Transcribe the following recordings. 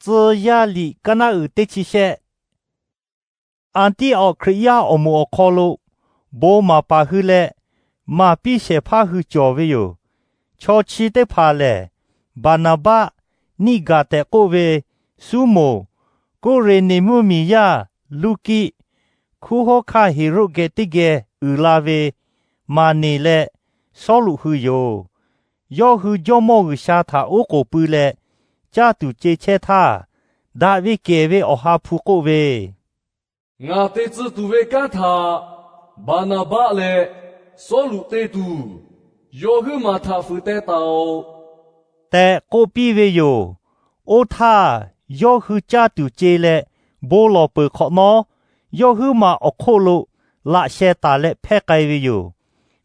Tcuh yaˇ liꞈ kaˇ naˉ uiˍ teˇ chi shehˆ. Anˍtiˆawˍ Hkriꞈ yaˇ awˬ moˍ awˬ hk'aw lo bon maˍ paˍ hui leh maˍ piˇ shehˍ hpaˇ hui cawˬ ve yoˬ. Chaw chi teˇ hpaˍ lehˬ, Baˍnaˍbaˆ, Niˆgaˬ tehꞈ k'oˆ ve Suˉmonˍ, Kuˇreˍneˍ mvuhˇmiˬ yaˇ Luˇkiˆ, hkunˉ hawˉ hkanˇ Heˍroˆ geh teˇ geh uiˍ la ve Maˍneˍ leh Sawˉluꞈ hui yoˬ. Yawˇ hui Jawˇmawˇ G'uiˬsha htaꞈ oˉ k'oˍ pui leh caˇ tuˬ ce chehˇ htaˇ, daꞈ ve kehˬ ve Awˬ ha hpu k'oˆ ve, Ngaˬ te tcuh tuˬ ve kanˉ htaꞈ Baˍnaˍbaˆ leh Sawˉluꞈ te tuˬ, yawˇ huiˉ maˬ htaꞈ fuiˍ teh taˍ-oꞈ tehꞈ k'oˆ piˇ ve yoˬ. Oˇ htaˇ, yawˇ hui caˇ tuˬ ce leh bon lawˬ peuˬ hk'awꞈ nawˉ, yawˇ huiˉ maˬ awˬ hk'oˆ lo laꞈ sheh taˍ leh hpehˇ k'ai ve yoˬ.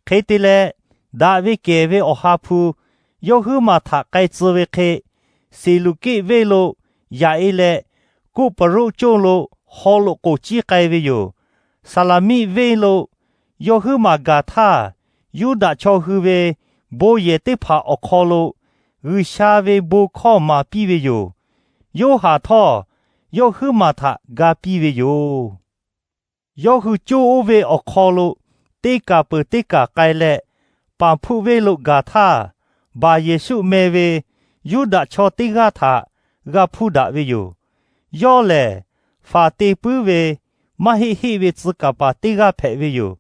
Hk'e te leh, daꞈ ve kehˬ ve Awˬ ha hpu yawˇ huiˉ maˬ htaꞈ k'ai tcuh ve hk'e, Seˍluˍkeˆ venˇ lo yaꞈ e leh, Kuˆpaˍroˆ conˇ lo haw loꞈ k'oˍ ciˇ k'ai ve yoˬ. Saˍlaˍmiˆ venˇ lo yawˇ huiˉ maˬ gaˬ htaˇ, Yuˇdaꞈ chaw hui ve bon yehˬ teˇ hpaˍ awˬ hk'aw lo G'uiˬsha ve bon hkawˇ maˍ piˇ ve yoˬ. Yoˇhanˬ htawˇ, yawˇ huiˉ maˬ htaꞈ ga piˇ ve yoˬ. Yawˇ hui coˇ oˇ ve awˬ hk'aw lo teˇ kaˬ peuˬ teˇ kaˬ k'ai leh, Paˍhpuˆ venˇ lo gaˬ htaˇ, Baˍyeˍsuˆ meh ve Yuˇdaꞈ chaw teˇ g'aˇ htaꞈ g'a hpuˇ daꞈ ve yoˬ. Yawˇ lehˬ, faˍ te puiˉ ve maˇ heˆ heˆ ve tcuh kaˍ paˍ teˇ g'aˇ hpehꞈ ve yoˬ.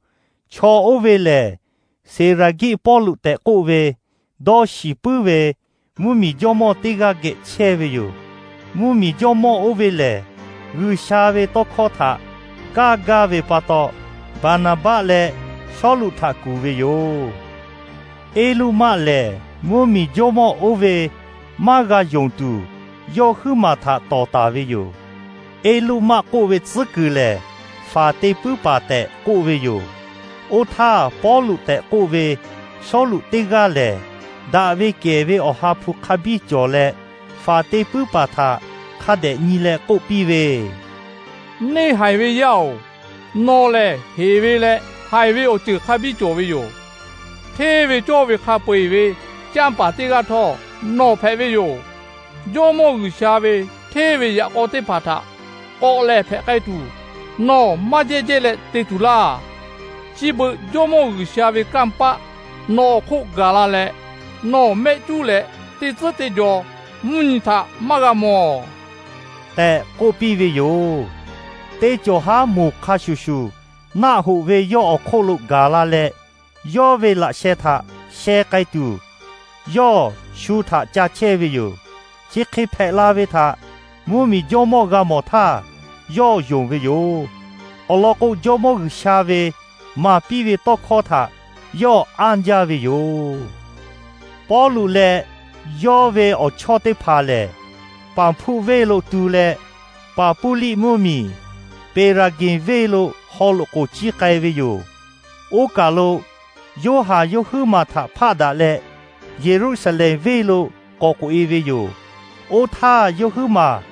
Chaw oˇ ve lehˬ, Seˍraˍgiˆ Pawˇluꞈ tehꞈ k'oˆ ve, dawˇ shiˍ puiˉ ve mvuhˇmiˬ jawˇmawˇ teˇ g'aˇ geh chehˇ ve yoˬ. Mvuhˇmiˬ jawˇmawˇ oˇ ve lehˬ, G'uiˬsha ve tawˇ hkawˇ htaꞈ kaˇ gaˇ ve pa taw, Baˍnaˍbaˆ leh Sawˉluꞈ htaꞈ kuˬ ve yoˬ. Eˇluˇmaˆ lehˬ, mvuhˇmiˬ jawˇmawˇ oˇ ve maˇ g'a yonˍ tuˬ, yawˇ huiˉ maˬ htaꞈ tawˍ taˍ ve yoˬ. Eˇluˇmaˆ k'oˆ ve tcuhˉ kuiˬ lehˬ, faˍ te puiˉ paˍ tehꞈ k'oˆ ve yoˬ. Oˇ htaˇ, Pawˇluꞈ tehꞈ k'oˆ ve Sawˉluꞈ teˇ g'aˇ lehˬ, daꞈ ve kehˬ ve Awˬ ha hpu hk'a biˇ cawˬ leh, faˍ te puiˉ paˍ htaꞈ hk'a dehꞈ nyi leh k'oˆ piˇ ve, Neˇ haiˬ ve yaˇ-oˬ, nawˬ lehˬ heˍ ve leh haiˬ ve awˬ ceuˬ hk'a biˇ cawˬ ve yoˬ. Hteˇ ve cawˇ ve hk'a peu-eˬ ve canˇ paˍ teˇ g'aˇ htawˇ nawˬ hpehꞈ ve yoˬ. Jawˇmawˇ G'uiˬsha ve hteˇ ve yaꞈ k'aw teˇ hpaˍ htaꞈ k'awꞈ lehˬ hpehꞈ k'ai tuˬ, nawˬ maˇ jehˇ jehˇ leh te tuˬ laˇ. Chi beuꞈ Jawˇmawˇ G'uiˬsha ve kanˇ paˆ nawˬ awˬ hk'oˆ gaˬ la leh, nawˬ mehˆ cuˉ leh teˇ tcuhˉ teˇ jaw mvuhˇ nyi htaꞈ maˇ g'a mawˬ tehꞈ k'oˆ piˇ ve yoˬ. Teˇ cawˬ haˉ moˬ hk'a shuˍ shuˍ naˆ hoꞈ ve yawˇ awˬ hk'oˆ lo gaˬ la leh, yawˇ ve laꞈ sheh htaꞈ sheh k'ai tuˬ, yawˇ shu htaꞈ ca chehˇ ve yoˬ. Chi hk'e hpehꞈ la ve htaꞈ mvuhˇmiˬ jawˇmawˇ g'a mawˬ htaˇ, yawˇ yonˍ ve yoˬ. Awˬ lawn k'o, Jawˇmawˇ G'uiˬsha ve maˍ piˇ ve tawˇ hkawˇ htaꞈ yawˇ anˇ jaˇ ve yoˬ. Pawˇluꞈ leh yawˇ ve awˬ chawˇ teˇ hpaˍ lehˬ, Paˍhpuˆ venˇ lo tu leh, Paˍpuˇliˆ mvuhˇmiˬ, Peˍraˍgeˍ venˇ lo haw loꞈ k'oˍ ciˇ k'ai ve yoˬ. Oˇ kaˬ lo Yoˇhanˬ yawˇ huiˉ maˬ htaꞈ hpaˆ daꞈ leh, Yeˍruˆsaˍlehnˍ venˇ lo k'awꞈ k'oꞈ-e ve yoˬ. Oˇ htaˇ, yawˇ huiˉ maˬ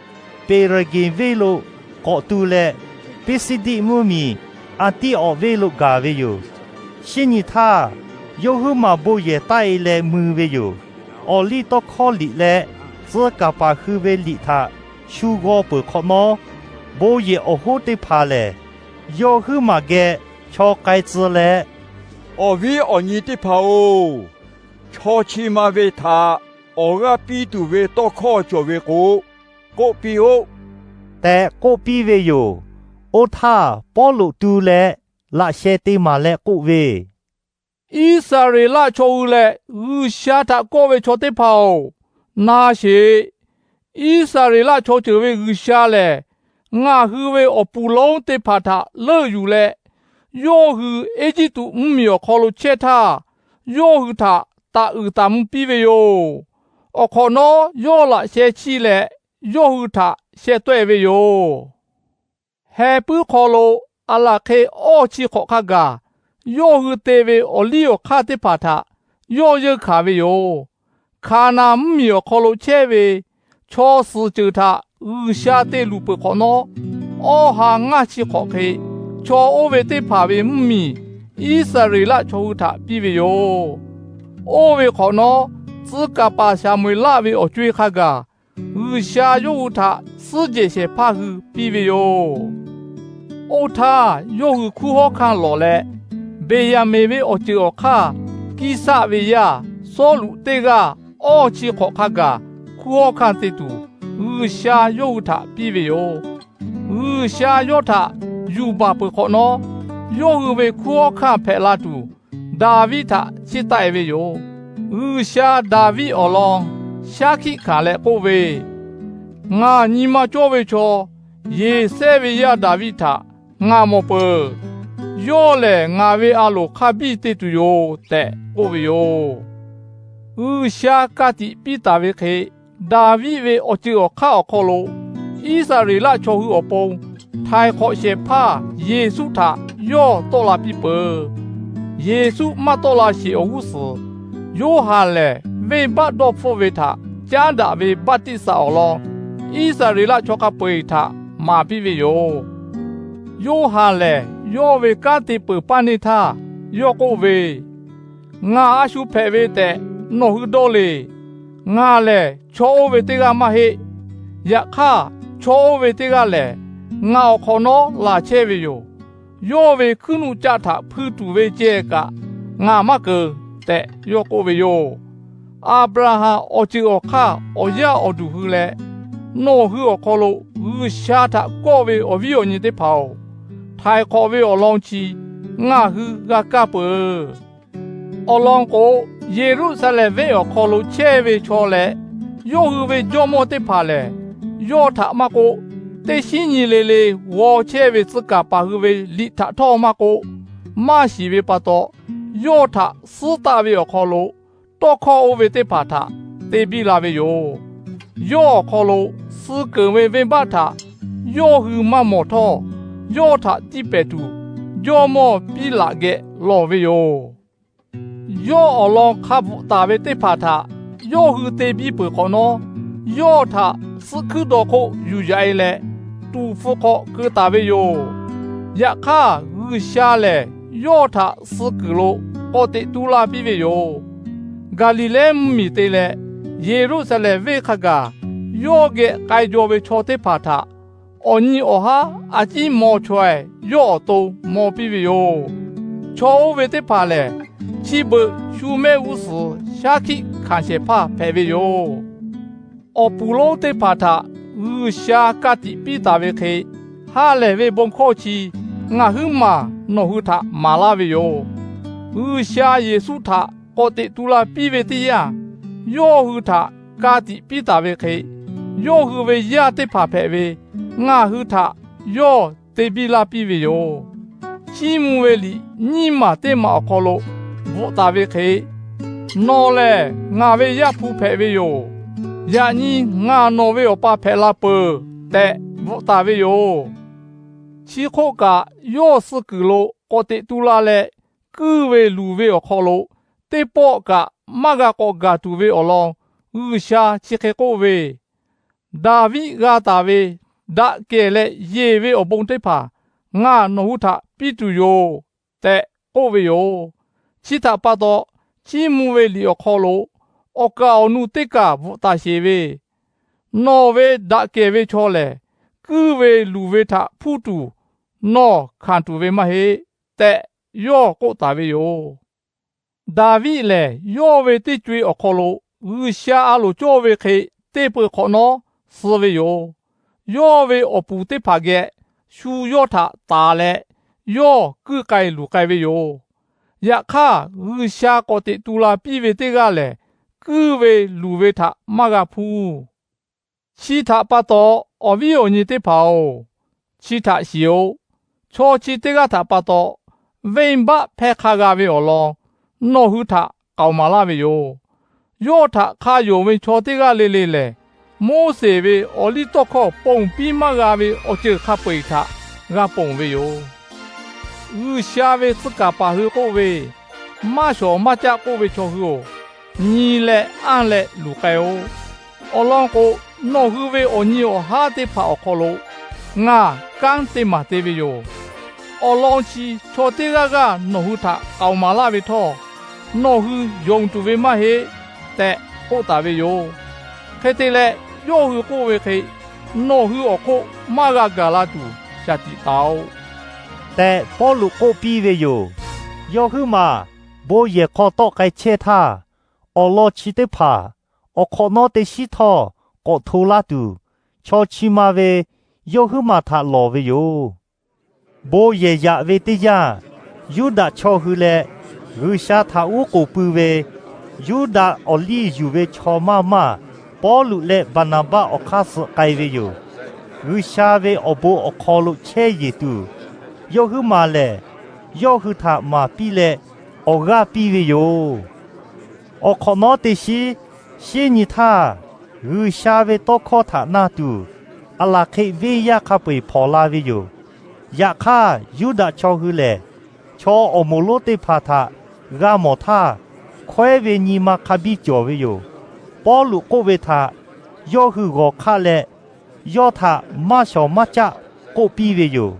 Peˍraˍgeˍ venˇ lo k'awꞈ tu leh, Piˇsiˇdiˆ mvuhˇmiˬ Anˍtiˆawˍ venˇ lo gaˬ ve yoˬ. Shinˉ nyi htaˇ, yawˇ huiˉ maˬ bon yehˬ taˆ-e leh mui ve yoˬ. Awˬliˇtawˇhkawˇ liꞈ leh tcuh kaˍ paˍ hui ve liꞈ htaꞈ shu g'aw peuˬ hk'awꞈ nawˉ, bon yehˬ awˬ hoˉ teˇ hpaˍ lehˬ, yawˇ huiˉ maˬ geh chaw k'ai tcuh leh, Awˬ viˉ awˬ nyi teˇ hpaˍ-oˬ, chaw chi ma ve htaꞈ awˬ g'aˇ piˇ tuˬ ve tawˇ hkawˇ cawˬ ve k'o, k'oˆ piˇ-oˆ tehꞈ k'oˆ piˇ ve yoˬ. Oˇ htaˇ, Pawˇluꞈ tu leh laꞈ sheh te maˍ leh k'oˆ ve, Iˉsaˍreˍlaˆ chaw hui leh G'uiˬsha htaꞈ kawˆ ve chaw teˇ hpaˍ-oˬ, na sheˍ. Iˉsaˍreˍlaˆ chaw ceuˬ ve G'uiˬsha lehˬ, ngaˬ hui ve awˬ puˍ lonˉ teˇ hpaˍ htaꞈ leuˆ yuˬ leh, yawˇ hui Eˇjiˇtuꞈ mvuhˇmiˬ awˬ hk'aw lo chehˇ htaˇ, yawˇ hui htaꞈ taˍ uiˍ taˍ mvuh piˇ ve yoˬ. Awˬ hk'awꞈ nawˉ yawˇ laꞈ sheh chiˇ leh yawˇ hui htaꞈ sheh tawˆ-e ve yoˬ. Heh puiˉ hk'aw lo aˬ laˬ hk'e awˇ chi hk'awꞈ hk'a gaˬ yawˇ hui te ve awˬ liˇ awˬ hk'aˇ teˇ hpaˍ htaꞈ yawˇ yeunˇ hkanˍ ve yoˬ. Hkaˍnanˍ mvuhˇmiˬ awˬ hk'aw lo chehˇ ve chaw suhˍ ceuˬ htaꞈ G'uiˬsha te luˬ peuˬ hk'awꞈ nawˉ, awˇ ha ngaˇ chi hk'awꞈ hk'e chaw oˇ ve teˇ hpaˍ ve mvuhˇmiˬ Iˉsaˍreˍlaˆ chaw hui htaꞈ piˇ ve yoˬ. Oˇ ve hk'awꞈ nawˉ, tcuh kaˍ paˍ Saˍmo-eˍlaˆ ve awˬ co-e hk'a gaˬ G'uiˬsha yawˇ hui htaꞈ suhˉ jehˬ shehˍ hpaˇ hui piˇ ve yoˬ. Oˇ htaˇ, yawˇ hui hkunˉ hawˉ hkanˇ lawˬ leh, Beˍyaˍmenˍ ve awˬ ceuˬ awˬ hk'aˇ Kiˇsaˆ ve yaˇ Sawˉluꞈ teˇ g'aˇ awˇ chi hk'awꞈ hk'a gaˬ hkunˉ hawˉ hkanˇ te tuˬ, G'uiˬsha yawˇ hui htaꞈ piˇ ve yoˬ. G'uiˬsha yawˇ htaꞈ yuˬ baˬ peuˬ hk'awꞈ nawˉ, yawˇ hui ve hkunˉ hawˉ hkanˇ hpehꞈ la tuˬ, Daˍviˆ htaꞈ chiˇ taˆ e ve yoˬ. G'uiˬsha Daˍviˆ awˬ lawn shaˉ hkiˆ hkanˍ leh k'oˆ ve, Ngaˬ nyi ma cawˇ ve chaw, Yeˍsehˇ ve yaˇ Daˍviˆ htaꞈ ngaˬ mawˬ peuˬ. Yawˇ lehˬ ngaˬ ve a loˍ hk'a biˇ te tuˬ yoˬ tehꞈ k'oˆ ve yoˬ. G'uiˬsha ka tiꞈ piˇ taˍ ve hk'e, Daˍviˆ ve awˬ ceuˬ awˬ hk'aˇ awˬ hk'aw lo Iˉsaˍreˍlaˆ chaw hui awˬ pon htaiˍ hk'awꞈ shehˍ hpaˇ Yeˍsuˆ htaꞈ yawˇ tawˆ la piˇ peuˬ. Yeˍsuˆ maˇ tawˆ la sheˍ awˬ g'uˇ suhˍ, Yoˇhanˬ lehˬ venˇbaˆ dawˇ hpfuhˆ ve htaꞈ caˉ daꞈ ve baˆtiˆsaˬ awˬ lawn Iˉsaˍreˍlaˆ chaw hk'a peu-eˬ htaꞈ maˍ piˇ ve yoˬ. Yoˇhanˬ lehˬ yawˇ ve kanˉ te peuˬ paˇ neˇ htaˇ, yawˇ k'oˆ ve, Ngaˬ a shu hpehꞈ ve tehꞈ nawˬ hui dawˇ le. Ngaˬ lehˬ chaw oˇ ve teˇ g'aˇ maˇ heˆ. Yaꞈ hk'aˇ, chaw oˇ ve teˇ g'aˇ lehˬ ngaˬ awˬ hk'awꞈ nawˉ laˬ chehˇ ve yoˬ. Yawˇ ve hkuiˉ nuˆ caˆ htaꞈ hpui tuˬ ve ceh kaꞈ ngaˬ maˇ keunˍ tehꞈ yawˇ k'oˆ ve yoˬ. Aˍbraˍhanˍ awˬ ceuˬ awˬ hk'aˇ awˬ yaˇ awˬ duˬ hui leh, nawˬ hui awˬ hk'aw lo G'uiˬsha htaꞈ kawˆ ve awˬ viˉ awˬ nyi teˇ hpaˍ-oˬ, htaiˍ hk'awꞈ ve awˬ lawn chi ngaˬ hui g'a kaˇ peuˬ. Awˬ lawn k'o, Yeˍruˆsaˍlehnˍ venˇ awˬ hk'aw lo chehˇ ve chaw leh yawˇ hui ve jawˇmawˇ teˇ hpaˍ lehˬ, yawˇ htaꞈ maˇ k'oˆ, teˇ shinˉ nyi le le g'aw chehˇ ve tcuh kaˍ paˍ hui ve liꞈ htaꞈ htawˇ maˇ k'oˆ, maˇ shiˍ ve pa taw, yawˇ htaꞈ suhˉ taˆ ve awˬ hk'aw lo tawˇ hkawˇ oˇ ve teˇ hpaˍ htaꞈ te biˇ la ve yoˬ. Yawˇ awˬ hk'aw lo suh keunˍ ve venˇbaˆ htaꞈ yawˇ hui maˇ mawˬ htawˇ, yawˇ htaꞈ tiˇ pehˍ tuˬ jawˇmawˇ Piˉlaꞈ geh lawˬ ve yoˬ. Yawˇ awˬ lawn hk'a bvuhꞈ taˍ ve teˇ hpaˍ htaꞈ yawˇ hui te biˇ peuˬ hk'awꞈ nawˉ, yawˇ htaꞈ suhˆ hkuiˉ daw hk'oˆ yuˬ yaꞈ e leh, tuˍ hpfuh hk'aw keu taˍ ve yoˬ. Yaꞈ hk'aˇ, G'uiˬsha lehˬ yawˇ htaꞈ suh kuiˬ lo k'awꞈ teꞈ tu la piˇ ve yoˬ. Gaˍliˍlehˇ mvuhˇmiˬ te leh Yeˍruˆsaˍlehnˍ venˇ hk'a gaˬ yawˇ geh k'ai jaw ve chaw teˇ hpaˍ htaꞈ awˬ nyi awˬ haˉ a ciˉ maw chaweh yawˇ awˬ to maw piˇ ve yoˬ. Chaw oˇ ve teˇ hpaˍ lehˬ, chi beuꞈ shu mehˆ g'uˇ suhˍ shaˉ hkiˆ hkanˍ shehˍ hpaˇ hpehꞈ ve yoˬ. Awˬ puˍ lonˉ teˇ hpaˍ htaꞈ G'uiˬsha ka tiꞈ piˇ taˍ ve hk'e, ha lehˬ ve bon hkawˇ chi ngaˬ huiˉ maˬ nawˬ hui htaꞈ maˍ laˇ ve yoˬ. G'uiˬsha Yeˍsuˆ htaꞈ k'awꞈ teꞈ tu la piˇ ve teˇ yanˇ, yawˇ hui htaꞈ ka tiꞈ piˇ taˍ ve hk'e, yawˇ hui ve yaˇ teˇ hpaˍ hpehꞈ ve ngaˬ hui htaꞈ yawˇ te biˇ laˇ piˇ ve yoˬ. Chiˇ mvuh ve liꞈ nyiˇ maˬ teˇ maˬ awˬ hk'aw lo bvuhꞈ taˍ ve hk'e, Nawˬ lehˬ ngaˬ ve Yaˇ hpu hpehꞈ ve yoˬ. Yaꞈ nyi ngaˬ nawˬ ve Awˬ pa hpehꞈ la peuˬ tehꞈ bvuhꞈ taˍ ve yoˬ. Chi hk'oˆ kaꞈ, yawˇ suh kuiˬ lo k'awꞈ teꞈ tu la leh, kuiˇ ve luˬ ve awˬ hk'aw lo teˇ pawˆ kaꞈ maˇ g'a k'awꞈ gaˬ tuˬ ve awˬ lawn G'uiˬsha chi hk'e k'oˆ ve, Daˍviˆ g'a taˍ ve daꞈ kehˬ leh yeˬ ve awˬ bon teˇ hpaˍ ngaˬ nawˬ hui htaꞈ piˇ tuˬ yoˬ tehꞈ k'oˆ ve yoˬ. Chi htaꞈ pa taw, chiˇ mvuh ve liꞈ awˬ hk'aw lo awˬ kaˍ awˬ nu teˇ kaˬ bvuhꞈ taˍ sheˍ ve, Nawˬ ve daꞈ kehˬ ve chaw lehˬ, kuiˇ ve luˬ ve htaꞈ hpuˇ tuˬ nawˬ hkanˍ tuˬ ve maˇ heˆ tehꞈ yawˇ k'oˆ taˍ ve yoˬ. Daˍviˆ lehˬ, yawˇ ve teˇ co-e awˬ hk'aw lo G'uiˬsha a loˍ cawˇ ve hk'e te peuˬ hk'awꞈ nawˉ suh ve yoˬ. Yawˇ ve awˬ puˍ teˇ hpaˍ geh shu yawˇ htaꞈ taˍ leh, yawˇ kuiˇ k'ai luˬ k'ai ve yoˬ. Yaꞈ hk'aˇ, G'uiˬsha k'awꞈ teꞈ tu la piˇ ve teˇ g'aˇ lehˬ, kuiˇ ve luˬ ve htaꞈ maˇ g'a hpuˇ. Chi htaꞈ pa taw, awˬ viˉ awˬ nyi teˇ hpaˍ-oˬ, chi htaꞈ shiˍ-oꞈ. Chaw chi teˇ g'aˇ htaꞈ pa taw, venˇbaˆ hpehˇ hk'a g'a ve awˬ lawn nawˬ hui htaꞈ k'aoˍ maˍ laˇ ve yoˬ. Yawˇ htaꞈ hk'a yonˍ ve chaw teˇ g'aˇ le le lehˬ, Moˉseˍ ve awˬliˇtawˇhkawˇ ponˬ piˇ maˇ g'a ve awˬ ceuˬ hk'a peu-eˬ htaꞈ g'a ponˬ ve yoˬ. G'uiˬsha ve tcuh kaˍ paˍ hui k'oˆ ve, Maˇ shawˍ maˇ caˆ k'oˆ ve chaw hui-oˬ, nyi leh anˇ leh luˬ k'ai-o. Awˬ lawn k'o, nawˬ hui ve awˬ nyi awˬ haˉ teˇ hpaˍ awˬ hk'aw lo ngaˬ kanˉ teˇ maˬ te ve yoˬ. Awˬ lawn chi chaw teˇ g'aˇ g'aˇ nawˬ hui htaꞈ k'aoˍ maˍ laˇ ve htawˇ, nawˬ hui yonˍ tuˬ ve maˇ heˆ tehꞈ k'oˆ taˍ ve yoˬ. Hk'e te leh, yawˇ hui k'oˆ ve hk'e nawˬ hui awˬ hk'oˆ maˇ g'a gaˬ la tuˬ shaˍ tiꞈ taˍ-oꞈ tehꞈ Pawˇluꞈ k'oˆ piˇ ve yoˬ. Yawˇ huiˉ maˬ bon yehˬ hk'aw tawˆ k'ai chehˇ htaˇ, awˬ lawn chi teˇ hpaˍ awˬ hk'awꞈ nawˉ teˇ shiˉ htawˇ k'awꞈ hto laˇ tuˬ, chaw chi ma ve yawˇ huiˉ maˬ htaꞈ lawˬ ve yoˬ. Bon yehˬ yaꞈ ve teˇ yanˇ, Yuˇdaꞈ chaw hui leh G'uiˬsha htaꞈ uˉ k'oˍ pui ve Yuˇdaꞈ awˬ liˇ yuˬ ve chaw maˇ maˇ Pawˇluꞈ leh Baˍnaˍbaˆ awˬ hk'aˇ suh k'ai ve yoˬ. G'uiˬsha ve awˬ bon awˬ hk'aw lo chehˇ yeˬ tuˬ, yawˇ huiˉ maˬ lehˬ yawˇ hui htaꞈ maˍ piˇ leh awˬ g'aˇ piˇ ve yoˬ. Awˬ hk'awꞈ nawˉ teˇ shiˉ shinˉ nyi htaˇ, G'uiˬsha ve tawˇ hkawˇ htaꞈ na tuˬ, aˬ laˬ hk'e venˇ yaˇ hk'a peu-eˬ hpawnˬ la ve yoˬ. Yaꞈ hk'aˇ, Yuˇdaꞈ chaw hui lehˬ chaw awˬ moˍ lonˉ teˇ hpaˍ htaꞈ g'a mawˬ htaˇ, hkawehˉ ve nyi ma hk'a biˇ cawˬ ve yoˬ. Pawˇluꞈ k'oˆ ve htaꞈ yawˇ hui g'awˬ hk'aˆ leh, yawˇ htaꞈ maˇ shawˍ maˇ caˆ k'oˆ piˇ ve yoˬ.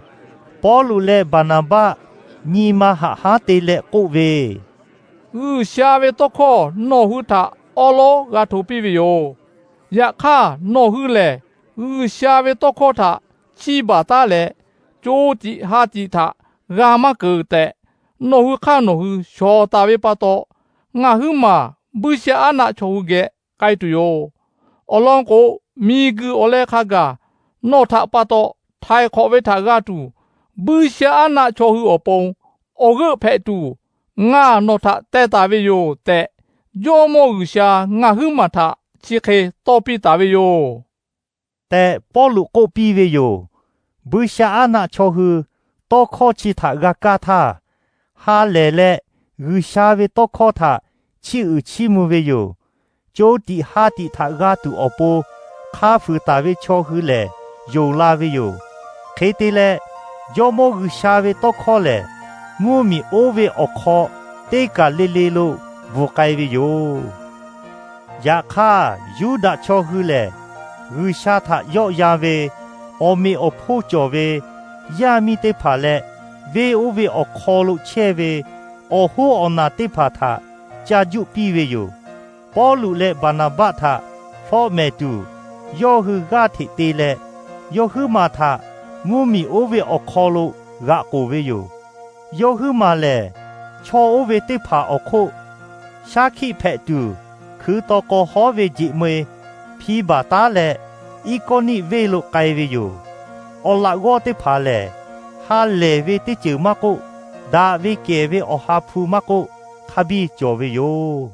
Pawˇluꞈ leh Baˍnaˍbaˆ nyi ma haꞈ hanˉ te leh k'oˆ ve, G'uiˬsha ve tawˇ hkawˇ nawˬ hui htaꞈ awˉ lawˉ g'a hto piˇ ve yoˬ. Yaꞈ hk'aˇ, nawˬ hui lehˬ G'uiˬsha ve tawˇ hkawˇ htaꞈ chiˇ baˬ taˉ leh, co tiꞈ ha tiꞈ htaꞈ g'a maˇ keunˍ tehꞈ, nawˬ hui hk'aˇ nawˬ hui shawˍ taˍ ve pa taw, ngaˬ huiˉ maˬ Buiˇshaˆaˉnaˆ chaw hui geh k'ai tuˬ yoˬ. Awˬ lawn k'o, miˬguiˬ awˬ leh hk'a gaˬ nawˬ htaꞈ pa taw htaiˍ hk'awꞈ ve htaꞈ g'a tuˬ, Buiˇshaˆaˉnaˆ chaw hui awˬ pon awˬ g'euˆ hpehꞈ tuˬ, ngaˬ nawˬ htaꞈ teh taˍ ve yoˬ tehꞈ, Jawˇmawˇ G'uiˬsha ngaˬ huiˉ maˬ htaꞈ chi hk'e tawˇ piˇ taˍ ve yoˬ tehꞈ, Pawˇluꞈ k'oˆ piˇ ve yoˬ. Buiˇshaˆaˉnaˆ chaw hui tawˇ hkawˇ chi htaꞈ g'a kaˇ htaˇ, ha lehˬ leh G'uiˬsha ve tawˇ hkawˇ htaꞈ chiˇ uiˍ chiˇ mvuh ve yoˬ. Co tiꞈ ha tiꞈ htaꞈ g'a tuˬ awˬ pon hk'a fuiˍ taˍ ve chaw hui lehˬ yonˍ la ve yoˬ. Hk'e te leh, Jawˇmawˇ G'uiˬsha ve tawˇ hkawˇ lehˬ, mvuhˇmiˬ oˇ ve awˬ hk'aw teˇ kaˬ le le lo bvuhˬ k'ai ve yoˬ. Yaꞈ hk'aˇ, Yuˇdaꞈ chaw hui lehˬ G'uiˬsha htaꞈ yawˆ yan ve, awˬ meꞈ awˬ hponˇ cawˬ ve yaˇ miˇ teˇ hpaˍ leh, venˇ oˇ ve awˬ hk'aw lo chehˇ ve awˬ hoˉ awˬ naˬ teˇ hpaˍ htaꞈ caˇ juˆ piˇ ve yoˬ. Pawˇluꞈ leh Baˍnaˍbaˆ htaꞈ fawˆ mehˍ tuˬ, yawˇ hui g'aˇ hteꞈ te leh, yawˇ huiˉ maˬ htaꞈ mvuhˇmiˬ oˇ ve awˬ hk'aw lo g'aꞈ k'oˍ ve yoˬ. Yawˇ huiˉ maˬ lehˬ, chaw oˇ ve teˇ hpaˍ awˬ hk'oˆ shaˉ hkiˆ hpehꞈ tuˬ, hkui taw k'aw hawˉ ve jeꞈ meu-e hpi baˬ taˉ leh, Iˉkawˇniˆ venˇ lo k'ai ve yoˬ. Awˬ laꞈ g'awˇ teˇ hpaˍ lehˬ, ha lehˬ ve teˇ ceuˬ maˇ k'oˆ, daꞈ ve kehˬ ve awˬ ha hpu maˇ k'oˆ, hk'a biˇ cawˬ ve yoˬ.